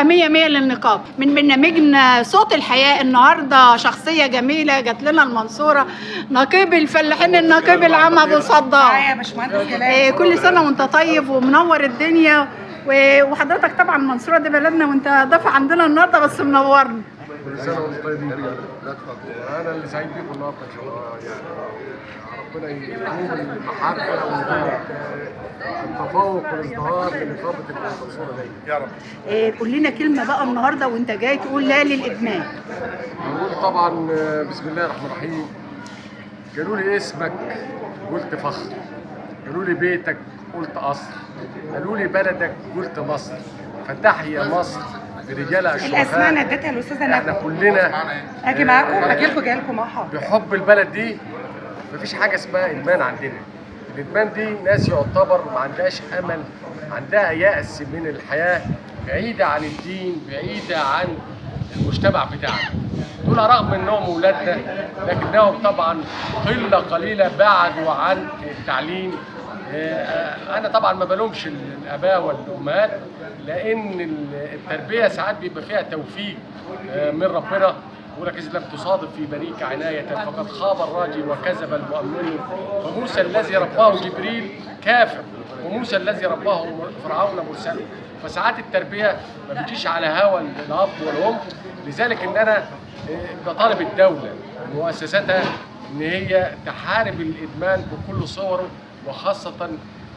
مية مية للنقاب من برنامجنا صوت الحياة. النهاردة شخصية جميلة جات لنا المنصورة، نقيب الفلاحين، النقيب العام أبو صدام. يا باشمهندس جلال. كل سنة وانت طيب ومنور الدنيا، وحضرتك طبعا المنصورة دي بلدنا وانت ضيف عندنا النهاردة، بس منورنا. كل سنة وانتم طيبين. لا اتفضل. انا اللي سعيد بيكم النهارده ان شاء الله، يعني ربنا يدوم المحبة ويدوم التفوق والازدهار لنقابه المنصورة دايما يا رب. قول لنا كلمة بقى النهاردة وانت جاي تقول لا للإدمان. نقول طبعا بسم الله الرحمن الرحيم. قالوا لي اسمك قلت فخر، قالوا لي بيتك قلت قصر، قالوا لي بلدك قلت مصر. فتحيا مصر برجالها الاسماء انا الشرفاء. اديتها للاستاذه احنا نجوى. كلنا اجي معاكم، اجي لكم، جاي لكم حاضر. بحب البلد دي. مفيش حاجة اسمها ادمان عندنا. الادمان دي ناس يعتبر ما عندهاش امل، عندها يأس من الحياة، بعيدة عن الدين، بعيدة عن المجتمع بتاعنا. دول رغم انهم اولادنا لكنهم طبعا قلة قليله بعدوا عن التعليم. انا طبعا ما بلومش الاباء والامهات، لان التربية ساعات بيبقى فيها توفيق من ربنا. يقول لك إذ لم تصادف في بنيك عناية فقد خاب الراجي وكذب المؤمن، فموسى الذي رباه جبريل كافر، وموسى الذي رباه فرعون مرسل. فساعات التربية ما بتجيش على هوى الأب والأم. لذلك إن أنا بطالب الدولة ومؤسساتها إن هي تحارب الإدمان بكل صوره، وخاصة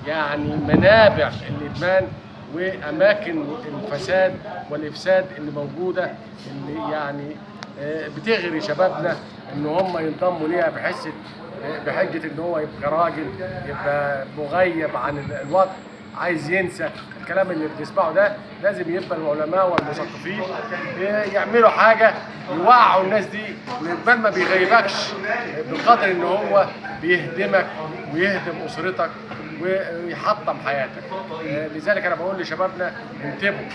يعني منابع الإدمان وأماكن الفساد والإفساد اللي موجودة، اللي يعني بتغري شبابنا ان هم ينضموا ليها بحس بحجة ان هو يبقى راجل، يبقى مغيب عن الوضع، عايز ينسى الكلام اللي بنسمعه ده. لازم يبقى العلماء والمثقفين يعملوا حاجة يوعوا الناس دي. الادمان ما بيغيبكش بقدر ان هو بيهدمك ويهدم اسرتك ويحطم حياتك. لذلك انا بقول لشبابنا انتبهوا،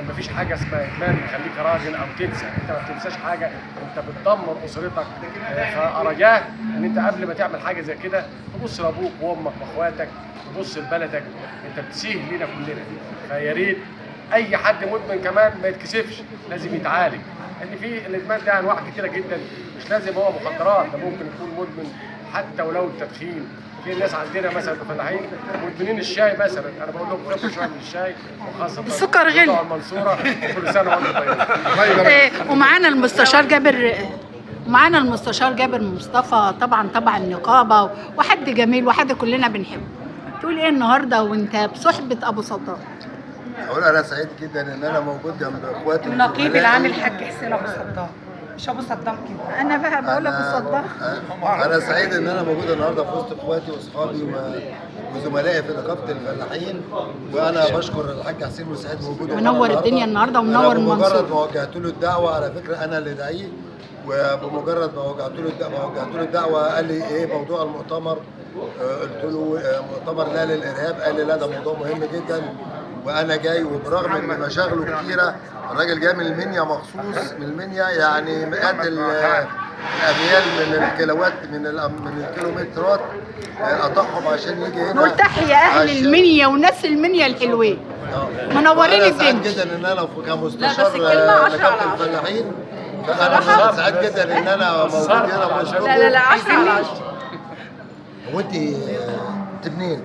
مفيش حاجة اسمها ادمان يخليك راجل او تنسى، انت ما بتنساش حاجة، انت بتدمر اسرتك. فارجاه ان انت قبل ما تعمل حاجة زي كده تبص لابوك وامك واخواتك، تبص لبلدك، انت بتسيه لينا كلنا. فيا ريت اي حد مدمن كمان ما يتكسفش، لازم يتعالج، لان في الادمان ده انواع كتيرة جدا، مش لازم هو مخدرات، ده ممكن يكون مدمن حتى ولو التدخين. في ناس عندنا مثلا فلاحين مدمنين الشاي مثلا، انا بقول لهم خفوا شوية من الشاي، وخاصة السكر غلي. بتوع المنصورة. كل سنة وانتم طيبين. ومعانا المستشار جابر، ومعانا المستشار جابر مصطفى، طبعا طبعا النقابة، وحد جميل وحد كلنا بنحبه. تقول ايه النهارده وانت بصحبه ابو صدام؟ أقول أنا سعيد جدا إن أنا موجود جنب إخواتي النقيب وزملائي. العام الحاج حسين ابو صدام، مش ابو صدام كده. انا بقى بقول ابو صدام. أنا سعيد إن أنا موجود النهارده في وسط إخواتي وأصحابي وزملائي في نقابة الفلاحين، وأنا بشكر الحاج حسين وسعيد بوجوده معانا. منور الدنيا النهارده ومنور أنا بمجرد المنصورة. ما وجهت له الدعوة، على فكرة أنا اللي داعيه، وبمجرد ما وجهت له الدعوة، وجهت له الدعوة قال لي إيه موضوع المؤتمر؟ قلت له مؤتمر لا للإرهاب، قال لي لا ده موضوع مهم جدا وانا جاي. وبرغم ان مشاغله كتيرة، الراجل جاي من المنيا مخصوص، من المنيا يعني مئات الاميال من الكيلوات، من الكيلومترات، قطعهم عشان يجي هنا. نقول تحيا اهل المنيا وناس المنيا الحلوين. منورين وأنا سعيد الدنيا. جدا ان انا كمستشار لا، بس الكلمة 10 نقابة على 10. الفلاحين، فانا سعيد جدا ان انا موجود هنا في وسطكم. لا لا لا، 10 على 10. هو انت انت منين؟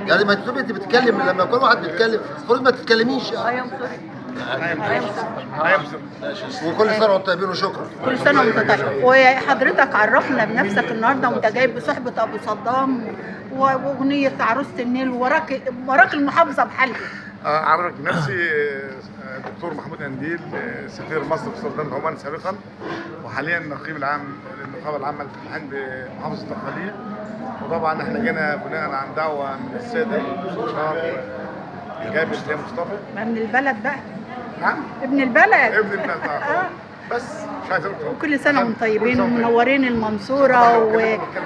يعني ما تبقي انت بتتكلم، لما يكون واحد بيتكلم المفروض ما تتكلميش يعني. وكل سنة وانتم طيبين وشكرا. كل سنة وانت طيب. وحضرتك عرفنا بنفسك النهارده وانت جاي بصحبه ابو صدام واغنيه عروسه النيل، وراك وراك المحافظة بحالها. أعرف بنفسي، دكتور محمود أنديل، سفير مصر في سلطنة عمان سابقا، وحاليا النقيب العام للنقابة العامة للفلاحين بمحافظة الدقهلية. وطبعا احنا جينا بناء عن دعوة من السادة المستشار جابر زي مصطفى. ما من البلد بقى. نعم. ابن البلد. ابن البلد. بس مش عايز أقول. وكل سنة وانتم طيبين كل سنة وأنتم ومنورين المنصورة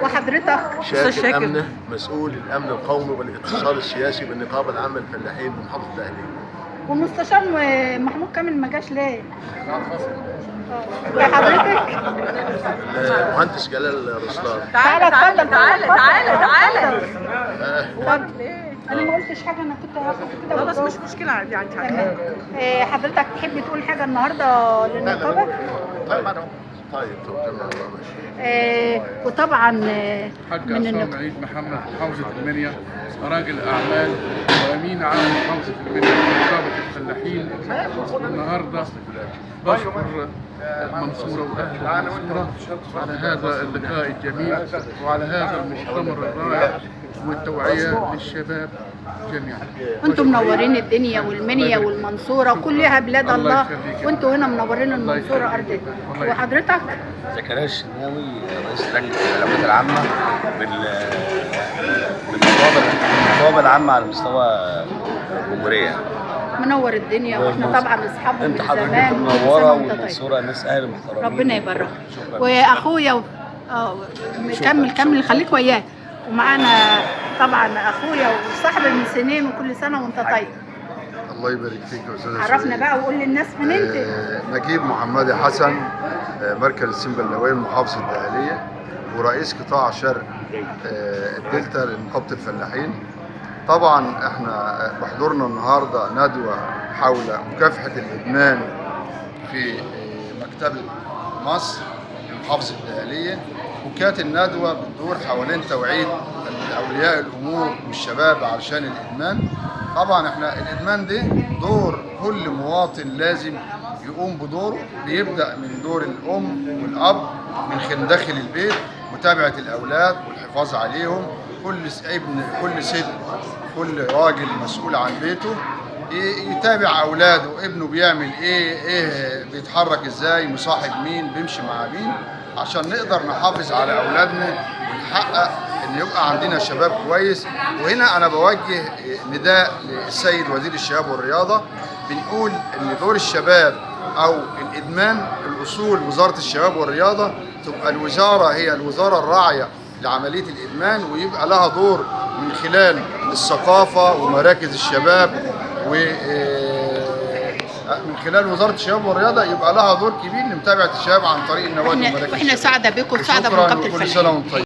وحضرتك شاكر أمنة، مسؤول الأمن القومي والاتصال السياسي بالنقابة العامة للفلاحين بمحافظة الدقهلية. ومستشار محمود كامل ما جاش ليه؟ وحضرتك المهندس جلال رسلان. تعالى اتفضل. تعالى تعالى تعالى. اتفضل. انا ما قلتش حاجة، انا كنت هاخد كده. خلاص مش مشكلة، عادي عادي. تمام. حضرتك تحب تقول حاجة النهارده للنقابه؟ طيب طيب تمام ماشي. وطبعا حاج من عصام النقابة عيد محمد، محافظة المنيا، راجل أعمال وأمين عام محافظة المنيا في نقابة الفلاحين. النهاردة بشكر المنصورة وأهل المنصورة على هذا اللقاء الجميل وعلى هذا المؤتمر الرائع والتوعية للشباب جميعا. انتم منورين الدنيا والمنيا والمنصوره كلها بلاد الله الله، يخليك. وانتوا هنا منورين الله المنصورة يخليك. ارض. الله يخليك. وحضرتك؟ زكريا الشناوي، رئيس لجنة العلاقات العامة بالنقابة العامة على مستوى الجمهورية. منور الدنيا، واحنا طبعا اصحاب من انت حضرتك زمان. انت وكل سنة منورة وانت طيب. والمنصورة ناس اهل محترمين. ربنا يبارك. شكرا. واخويا كمل كمل، خليك وياه. ومعانا طبعا اخويا وصاحبي من سنين، وكل سنة وانت طيب. الله يبارك فيك يا استاذ. عرفنا بقى وقول للناس من انت. نجيب محمدي حسن، مركز السنبلاويه محافظة الدقهليه، ورئيس قطاع شرق الدلتا لنقابه الفلاحين. طبعا احنا بحضورنا النهارده ندوه حول مكافحة الادمان في مكتبه مصر بمحافظة الدقهليه، وكانت الندوة بتدور حوالين توعيه اولياء الامور والشباب علشان الادمان. طبعا احنا الادمان ده دور كل مواطن لازم يقوم بدوره، بيبدا من دور الام والاب من داخل البيت، متابعه الاولاد والحفاظ عليهم. كل ابن، كل ست، كل راجل مسؤول عن بيته يتابع اولاده، ابنه بيعمل ايه، ايه بيتحرك ازاي، مصاحب مين، بيمشي مع مين، عشان نقدر نحافظ على اولادنا ونحقق ان يبقى عندنا شباب كويس. وهنا انا بوجه نداء للسيد وزير الشباب والرياضة، بنقول ان دور الشباب او الادمان الاصول وزارة الشباب والرياضة تبقى الوزارة هي الوزارة الراعيه لعملية الادمان، ويبقى لها دور من خلال الثقافة ومراكز الشباب، و من خلال وزارة الشباب والرياضة يبقى لها دور كبير لمتابعة الشباب عن طريق النوادي ومراكز واحنا الشباب. سعداء بكم وسعداء شكراً بنقابه وكل الفلاحين. سنة وانتم طيبين.